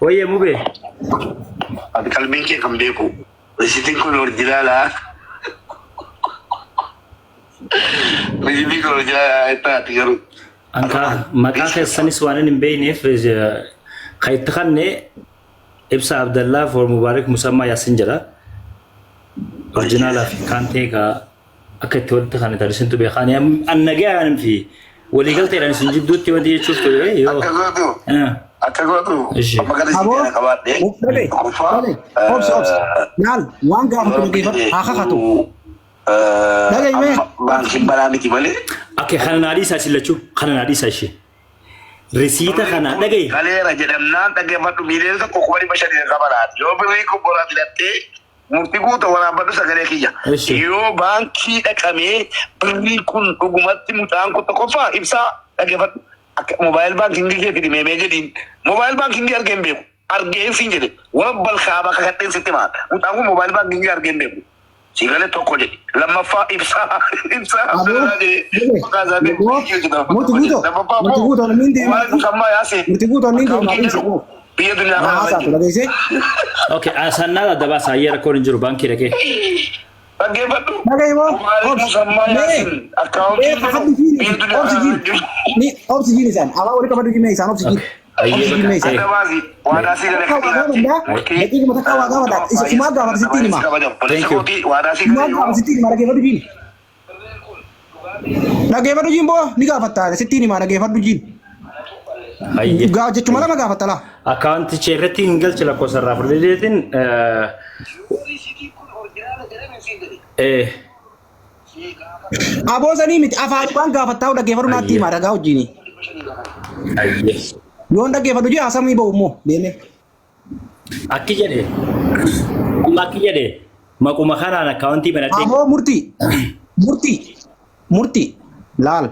Wayyee mubee. Ati qalbiin kee kan beeku. Risiitiin kun orjinaalaa. Risiitiin kun orjinaalaa jettaa ati garuu. Anka maqaa keessanis waan hin beekneef kan itti kanne Ibsa Abdallaa for Mubaarak Musammaa Yaasin jedha. Orjinaalaa fi kaan ta'e kaa akka itti walitti kan taasisantu beekaa. Ani an nagayaan fi waliigalteedhaan isin jidduutti wanti jechuuf ture yoo. Akka gootu. Akka gootu. Ishi. Amma gara Aboo, sitti qabaadhe. dhagaye, Tokkoffaa. dhagaye, obsi, obsi. Laal, waan gaafatu dhaggeeffadhu, haa kakatu. Dhagaye mee. Baankiin balaa miti malee. Akka kana naa dhiisaa isin lachuu kana naa dhiisaa ishee. Risiita kana dhagaye. Galeera jedhamnaan dhaggeeffadhu 1,500,000 qabalaati. Yoo birrii kun boraa filattee murtii guutuu waraabbadhu sagalee kiyya. Ishi. Yoo baankii dhaqamee birriin kun dhugumatti mucaan kun tokkoffaa ibsaa dhaggeeffadhu. Akka moobaayil baankingii kee fidi meemee jedhiin. Moobaayil baankingii argee hin beeku. Argee siin jedhe. Warabbal kaabaa kakadheen sitti himaa. Mucaan kun moobaayil baankingii argee hin beeku. Si galee tokko jedhi. Lammaffaa ibsaa ibsaa Aboo, Abdallaa jedhee dhagaye, maqaa isaatiin aboo, biyya hojjetan murti tokko jedhe. guutoo, Lammaffaa murti immoo guutoo namni hin deemaa. Mubaarak Musammaa Yaaseen Murti guutoo namni hin deemaa akkaawuntii dhiise. jedhu biyya duniyaa Waa kana irra haasaatu jiru. dhageessee. Okay, sannaa adda baasaa ayyee rakkoon hin jiru baankii dhaqee. Dhaggeeffadhu. Dhagaye moo, Mubaarak obsi, Musammaa mee, Yaaseen mee akkaawuntii jedhu kakadhu jiini, biyya duniyaa obsi kana irra jiini, jiru. ni obsi jiini isaan, abaa walii qabadhu jiini isaan obsi jiini. Ayyee Obsi jiini bakka. isaan. Adda baasi. Waadaa sii galee Takka waa kadhiiraatti. gaafadha, Murtii daqiiquma takka waa gaafadha, isa sumaa gaafata sittiin baay'ee hima. si kabaja. Obboleessa Thank you. kootii waadaa sii Sumaa galee yoo gaafata sittiin hima dhaggeeffadhu jiini. Dhaggeeffadhu jiin boo ni gaafatta sittiin hima dhaggeeffadhu jiin. Ayyee. Gaa jechuma lama gaafatta laa. Akkaawunticha irratti hin galche lakkoofsa irraa fudhateetiin eh Aboo sanii miti afaan waan gaafattaa dhaggeeffadhu naatti Ayyee. hima ragaa wajjini. Ayyee. Yoon dhaggeeffadhu jee hasamii ba'u immoo deemee. Akki jedhe amma akki jedhe maquma kanaan akkaawuntii banadhee Aboo murtii murtii murtii laal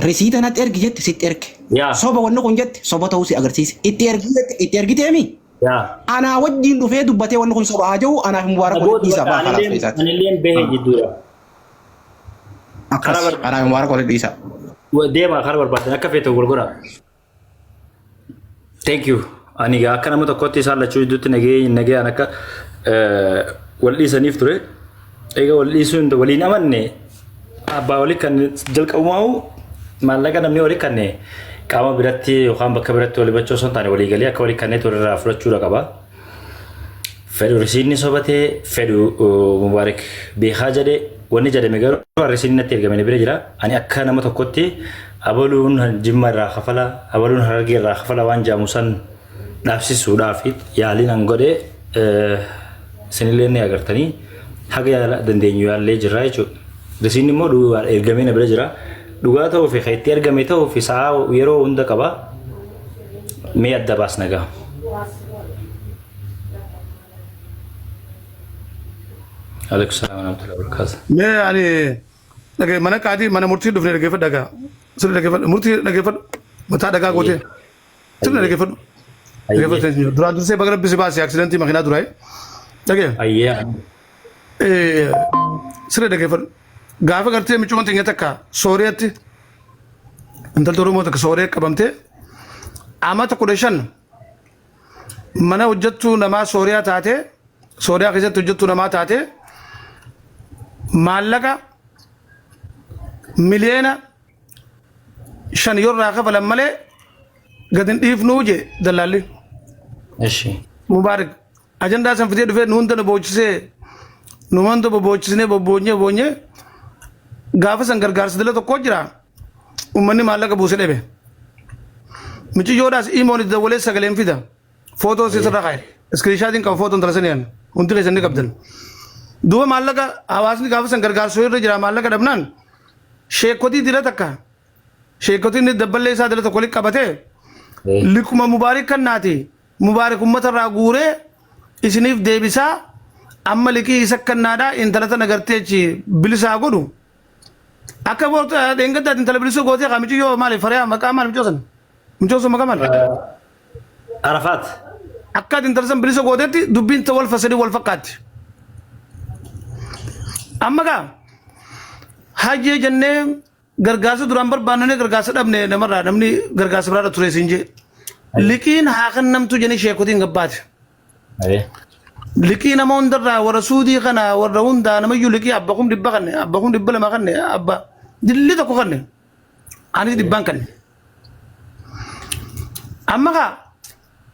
risiita natti ergi jette sitti erge. Yaa. Soba wanni kun jette soba ta'uu si agarsiise. Itti ergi jette itti ergiteemi. Yaa. Anaa wajjin dhufee dubbatee wanni kun soba haa jiru anaaf mubaarak walitti dhiisa baa kalaas keessaatti. Anilleen bahee jidduudha. Akkas Karaa bar- anaaf mubaarak walitti dhiisa. Deemaa karaa barbaadan akka feete wal godhaa. Thank you. Ani egaa akka nama tokkotti isaan lachuu gidduutti nagee nagayaan akka wal dhiisaniif ture. Egaa wal dhiisuun waliin amanne abbaa walii kan jalqabumaa'u maallaqa namni walii kanne qaama biratti yookaan bakka biratti walii bachuu osoo hin taane walii galee akka walii kanneetti walirraa fudhachuudha qaba. Fedhu risiinni sobatee fedhu Mubaarik beekaa jedhe wanni jedhame garuu risiinni natti ergame na bira jira. Ani akka nama tokkotti abaluun Jimma irraa kafala abaluun Harargee irraa kafala waan jedhamu san dhaabsisuudhaaf yaaliin an godhe isinillee ni agartanii haga yaala dandeenyu yaallee jirra jechuudha. Risiinni immoo dhugaa ergamee na bira jira. Dhugaa ta'uu fi kan itti ergame ta'uu fi sa'aa yeroo hunda qaba. Mee adda baasna gaa. Alaikum salaam warahmatullahi wabarakatuh. Mee ani dhagee mana qaadii mana murtii dhufne dhaggeeffadhu dhagaa. Sirri dhaggeeffadhu murtii dhaggeeffadhu mataa dhagaa gootee sirri dhaggeeffadhu. Dhaggeeffadhu duraan dursee baga rabbi si baase aksidantii makiinaa duraa. Dhagee Ayyee. sirri dhaggeeffadhu. Gaafa gartee michuun teenya takka sooriyaatti intalti Oromoo takka sooriyaa qabamtee amata 15 mana hojjettuu namaa Sooriyaa taatee Sooriyaa keessatti hojjettuu namaa taatee maallaqa 5 miliyoona yoo irraa kafalan malee gad hin dhiifnuu jee dallaalli. Eshi. Mubaarik ajandaa san fidee dhufee nu hunda nu boochisee nu hunda boboochisnee bobboonyee boonyee gaafa san gargaarsa dila tokko jira ummanni maallaqa buuse dhabe. Miciyyoodhaas imoon itti dawwalee sagaleen fida. Footoo si sirra kaa'e. Iskiriishaatiin qaba footoo intala sanii an. Hundi keessan ni qabdan. Duuba maallaqa hawaasni gaafa san gargaarsa irra jira maallaqa dhabnaan sheekotii dila takka sheekotiin dabballee isaa dila tokko walitti qabatee likuma mubaarik kannaati mubaarik ummata irraa guuree isiniif deebisaa amma liqii isa kannaadhaa intala tana gartee achi bilisaa godhu Akka boortu dheengaddaati intala bilisuu gootee kaa miciyyoo maali fariyaa maqaa maali micoo san? Micoo sun maqaa maali? Arafaat. Akka ati intala san bilisa gootetti dubbiin ta wal fasadii wal fakkaatti. Amma kaa hajjee jennee gargaarsa duraan barbaannee gargaarsa dhabne namarraa namni gargaarsa biraarra ture siin jee. Liqiin haa kennamtu jedhanii sheekotiin gabbaate. Liqii nama hundarraa warra suudii kana warra hundaa namayyuu liqii abba 100,000 kanne abba 200,000 kanne abba dilli tokko kanne anis dhibbaan kanne. Amma kaa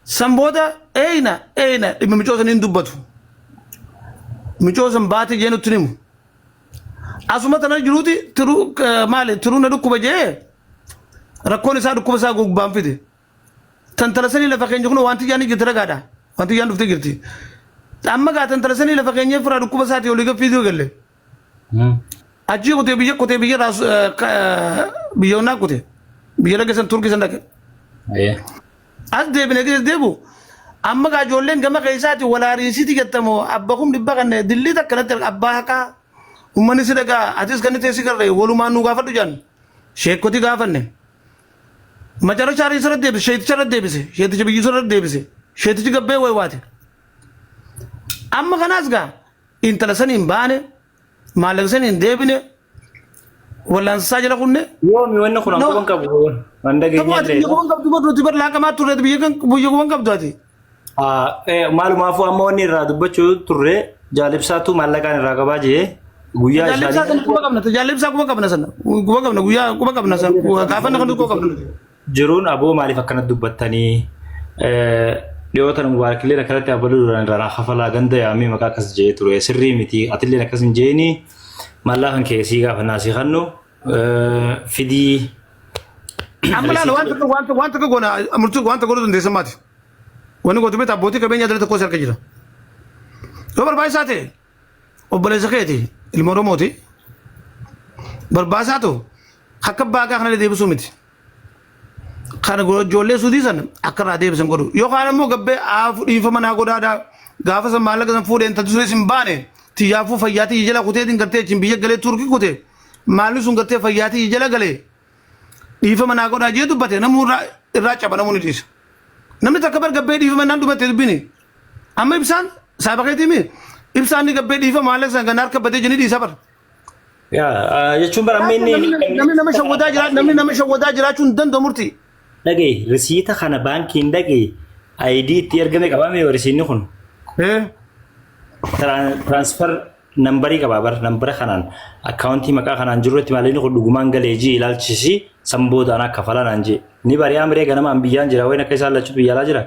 san booda eeyna eeyna dhimma micoo saniin dubbatu. Micoo san baate jee nutti himu. Asuma tana jiruuti tiruu maali tiruu na dhukkuba jee rakkoon isaa dhukkuba isaa gubbaan fide. Tantala sanii lafa keenya kun wanti jaan jirti ragaadha. Wanti jaan dhuftee jirti. Amma gaa tantala sanii lafa keenya firaa dhukkuba isaatii olii gaffiituu galle. Achii kutee biyya kutee biyya raas biyya onnaa kute. Biyya dhaqe san Turkii san dhaqe. As deebine keessa deebu. Amma gaa ijoolleen gama keessaati walaariisiiti jettamoo abba 100,000 kan dillii takka natti abbaa haqaa uummanni si dhagaa atis kan ta'e si garree walumaan nu gaafadhu jedhan sheekoti gaafanne. Macarashaa irra irra deebise sheeticha irra deebise sheeticha biyyi irra deebise sheetichi gabbee waywaate. Amma kanaas gaa intala sanii hin baane maallaqa sanii hin deebine wallaansaa jala kunne. Yoomi wanni kun No. hanquban qabu waan Taphu ati biyya dhageenyallee. quban qabdu bar nuti bar laaqamaa turre biyya kan biyya quban qabdu ati. Maalumaafuu amma wanni irraa dubbachuu turre jaalibsaatu maallaqaan irraa qabaa jee guyyaa Tajaajila isaanii sana quba qabna tajaajila ibsaa quba qabna sana quba qabna guyyaa quba qabna sana gaafa na kan quba qabna nuti. Jiruun aboo maaliif akkanatti dubbattanii dhiyoota mubaarakillee akkanatti abaluu duraan irraa kafalaa ganda yaamee maqaa akkas jee ture sirrii miti atillee akkas hin jeeni maallaqan kan keessii gaafa naasii kannu fidii. Amma laala waan tokko waan waan tokko goona murtuu waan tokko godhuu dandeessan maati. Wanni gootu beektaa abbootii qabeenyaa dhala tokko harka jira. Yoo barbaachisaa ta'e obboleessa keeti ilma Oromooti. Barbaachisaa ta'u akka baaqaa kana deebisuu miti. Kana ijoollee suudii sana akka irraa deebisan godhu. Yookaan immoo gabbee aafu dhiifama naa godhaadhaa gaafa san maallaqa san fuudhee intalti sunis hin baane tiyyaafuu fayyaa tiyya jala kuteetiin gartee achiin biyya galee Turkii kute maalli sun gartee fayyaa tiyya jala galee dhiifama naa godhaa jee dubbate namuu irraa caba namuu ni dhiisa. Namni takka bar gabbee dhiifama naan dubbate dubbini. Amma ibsaan saaba keetii mi ibsaan ni gabbee dhiifama maallaqa san kan harka batee jini dhiisa bar. Yaa jechuun bara amma inni Namni nama shawwadaa jira namni nama shawwadaa jiraachuu hin danda'u murtii. Dhagaye risiita kana baankiin dhagaye ID itti ergame qabame risiinni kun transfer nambarii qaba bar nambara kanaan akkaawuntii maqaa kanaan jirutti maallaqni kun dhugumaan galee jii ilaalchisi san boodaan akka falanaan jee ni bari'aa miree ganamaan biyyaan jira wayin akka isaan lachuutu biyya alaa jira.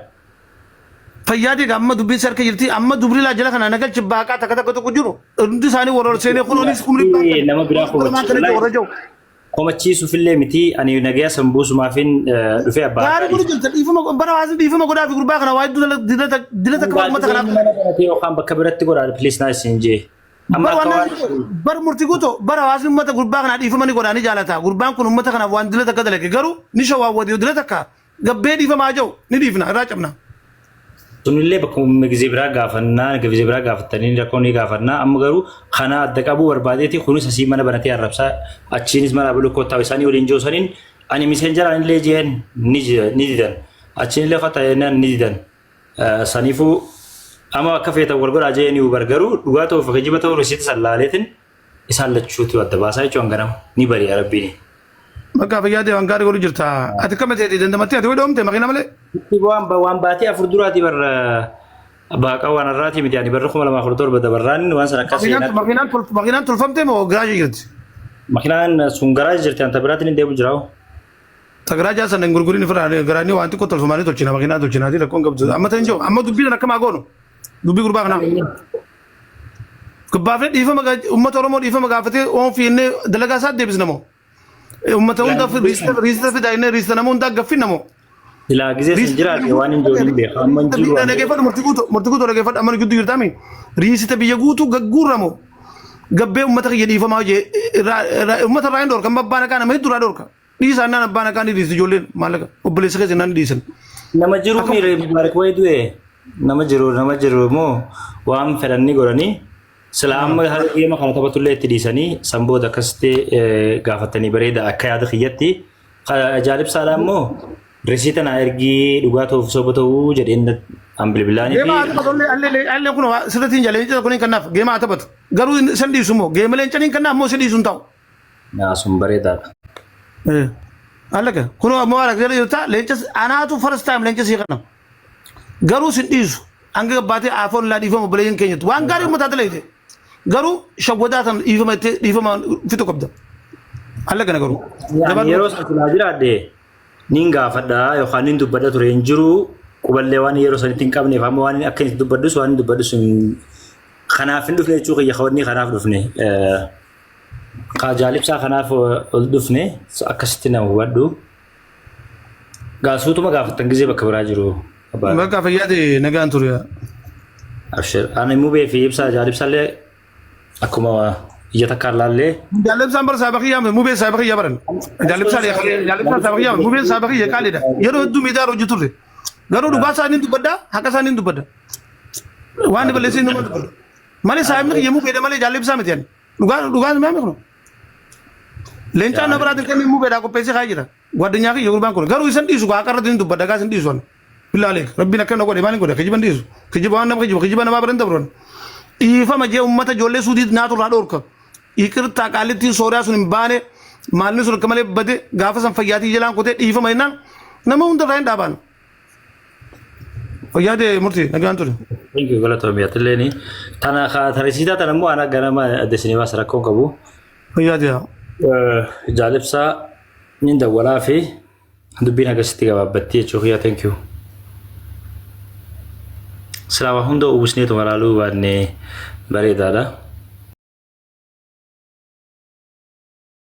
Fayyaa diiga amma dubbiin sarka jirti amma dubri laa jala kana nagalchi baaqaa takka takka tokko jiru hundi isaanii warra ol seenee kunuunis kumri Nama biraa kana warra jiru. Komachiisuufillee miti ani nagaya san buusumaafin dhufee abbaa. Gaarii godhu jirta dhiifama bara hawaasni dhiifama godhaa fi gurbaa kana waa hedduu dila takka uummata kanaaf. Mana banatee yookaan bakka biratti godhaa please naa isin jee. Amma Bara akka waan waan bara murtii guutuu bara hawaasni uummata gurbaa kanaa dhiifama ni godhaa ni jaalata gurbaan kun uummata kanaaf waan dila takka dalage garuu ni shawaawwate dila takka gabbee dhiifamaa jiru ni dhiifna irraa cabna. Sunillee bakka gizee biraa gaafannaa gizee biraa gaafatanii rakkoo ni gaafannaa amma garuu kana adda qabuu barbaadeeti kunis asii mana banatee arrabsaa achiinis mana abuluu kottaa isaanii waliin joosaniin ani miseenjaraan illee jeen ni didan achiin illee kottaa jennaan ni didan saniifuu amma akka feetan wal godhaa jee ni hubar garuu dhugaa ta'uuf geejjiba ta'uu risiita sallaaleetiin isaan lachuutu adda baasaa jechuun ganama ni bari'a rabbiin. Bakka fayyaa ta'e waan gaarii godhu jirta. Ati akkam ta'e dandamattee ati dhoomte makiina malee. Waan waan baatee afur duraati barra baaqa waan irraati miti ani barra 2017 dabarraan waan sana akkas seenaa. Makiinaan tolfamte moo garaajii jirti? Makiinaan sun garaajii jirti anta biraatiin hin deemu jiraa. Ta garaajaa sana hin gurgurin firaan garaanii waan xiqqoo tolfamaanii tolchina makiinaa tolchinaati rakkoon qabdu. Amma ta'in jiru amma dubbiin akkam haa goonu dubbii gurbaa kanaa. Gubbaafne dhiifama uummata Oromoo dhiifama gaafatee oon fiinnee dalagaa isaa deebisna moo? Uummata hunda riista fidaa inni riista nama hundaa gaffinna moo? Silaa gizee sun jiraate waan hin jiru hin beeku amma hin jiru. Dhageeffadhu murtii guutuu murtii guutuu dhageeffadhu amma gidduu jirtaami riisita biyya guutuu gagguurra moo? Gabbee uummata kiyya dhiifamaa hojii uummata irraa hin dhorka amma abbaan haqaa nama hedduu irraa dhorka. Dhiisaa naan abbaan haqaa ni dhiisi ijoolleen maallaqa obboleessa keessa naan dhiisan. Nama jiru miire Mubaarak wayii du'e nama jiru nama jiru immoo waan fedhan ni godhanii sila amma haala geema kana taphatullee itti dhiisanii san booda akkasitti gaafatanii bareeda akka yaada kiyyatti. Jaalibsaadha immoo risiita naa ergii dhugaa ta'uuf soba ta'uu jedheen an bilbilaanii Geema haa fi taphatu allee allee kun sirriitti hin jaalleen kun kanaaf geema haa taphatu. Garuu isan dhiisu immoo geema leencaniin kanaaf immoo isa dhiisu hin ta'u. Naa sun bareedaadha. Allaka kunoo Mubaarak jala jirta leenca anaatu first time leenca sii kana. Garuu sin dhiisu hanga gabbaatee afoon laa dhiifama obboleeyyan keenyatti waan gaarii uummataa dalaite. Garuu shawwadaa tan dhiifama itti dhiifama fixu qabda. Alla kana garuu. Ani yeroo san silaa jiraadhe nin gaafadha yookaan nin dubbadha ture hin jiru quballee waan yeroo sanitti hin qabneef amma waan akka inni dubbadhus waan inni dubbadhus kanaaf hin dhufne jechuu kiyya kawanni kanaaf dhufne. Jaalibsaa kanaaf ol dhufne akkasitti na hubadhu. Gaasuutuma gaafattan gizee bakka biraa jiru. Bakka fayyaati nagaan ture. Abshir. Ani mubee fi ibsaa jaalibsaallee akkuma ija takkaan laallee. Jaalibsaan bara saaba kiyyaa mubee saaba kiyyaa baran. Jaalibsaan jaalibsaan saaba kiyyaa mubeen saaba kiyya qaaliidha. Yeroo hedduu miidiyaa hojii turre. Garuu dhugaa isaanii dubbadda haqa isaanii dubbadda. Waan balleessee nama dubbadda. Malee saayibni kiyya mubeedha malee jaalibsaa miti ani. Dhugaa dhugaa maami kun. Leencaan na biraatiin kan mubeedhaa qopheessee kaa'ee jira. Gwaddinyaa kiyya gurbaan kun garuu isan dhiisu haqa irratti hin dubbadha gaa isan dhiisu ani. Billaalee rabbiin akkana godhe maaliin godhe kijiban dhiisu. Kijiba waan nama kijiba kijiba namaa biran dabran. Dhiifama jee uummata ijoollee suudii naatu irraa dhoorka. Iqirtaa qaalittiin sooriyaa sun hin baane maalni sun akka malee bade gaafa san fayyaatii jalaan kutee dhiifama jennaan nama hunda irraa hin dhaabaan. Fayyaadee murtii nagaan ture. Thank you galatoomi atilleen. Tana tarisiitaa tana immoo ana ganama addeessinii baasa rakkoo qabu. Fayyaadee. Jaalibsaa nin dawwalaa fi dubbiin akkasitti gabaabbatti jechuu kiyya thank you. Silaa waa hunda uwwisneetu malaaluu baannee bareedaadha.